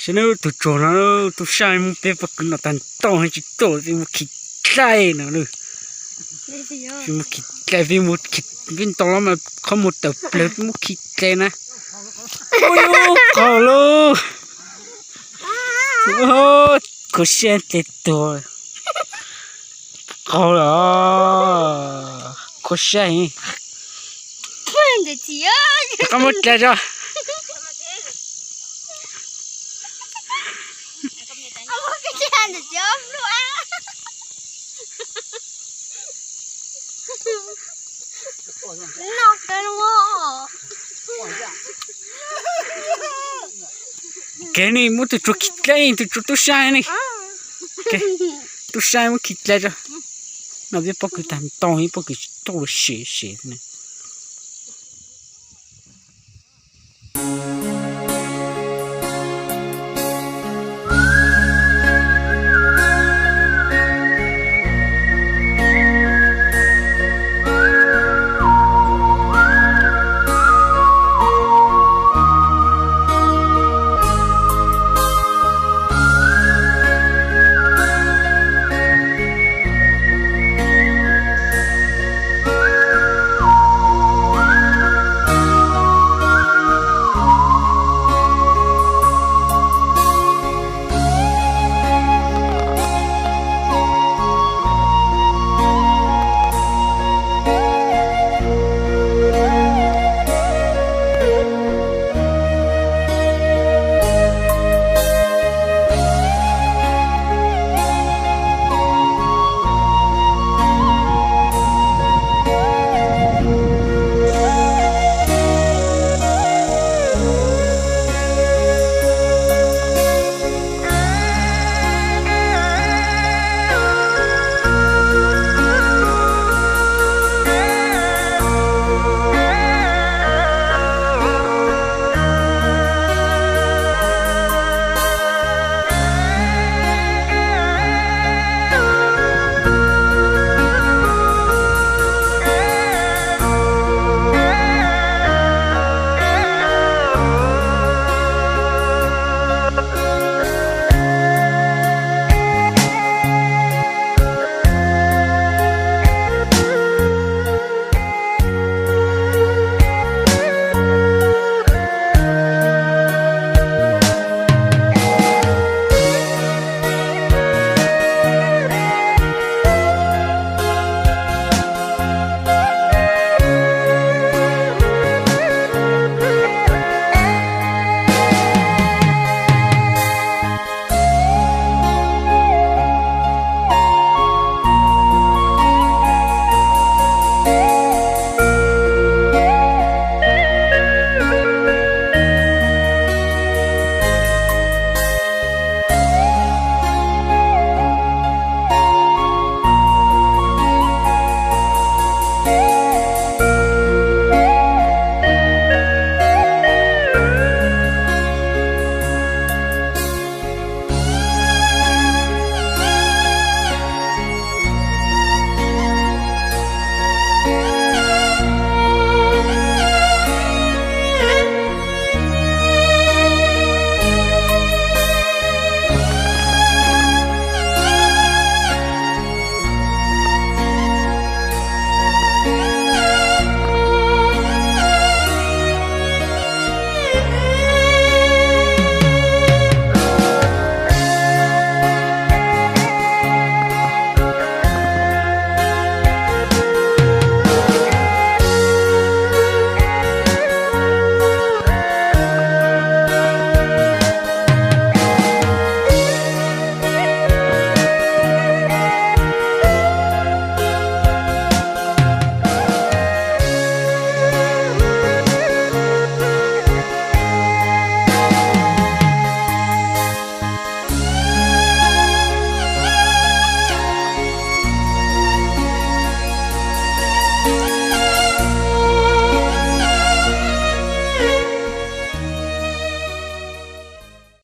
Saib nawb, tus tsuag no, tub sab muab peb pob kws noj tag ntau, tsis tuaj, peb muab khi dlaim no nawb. Peb muab khi dlaim, peb muab khi, peb ntaus los mas qhov muag tawm plaws, peb muab khi dlaim na. Ub, qaug lauj. Khuv siab dlaim tuag. Qaug los, khuv siab heev. Koj muab dlaim tso. Kev ni muab tus tsuag khi dlaim, tus tsuag tub sab ni. Tub sab muab khi dlaim tso. No peb pob kws tag ntau, ib pob kws tsis tuaj, siav siav ne.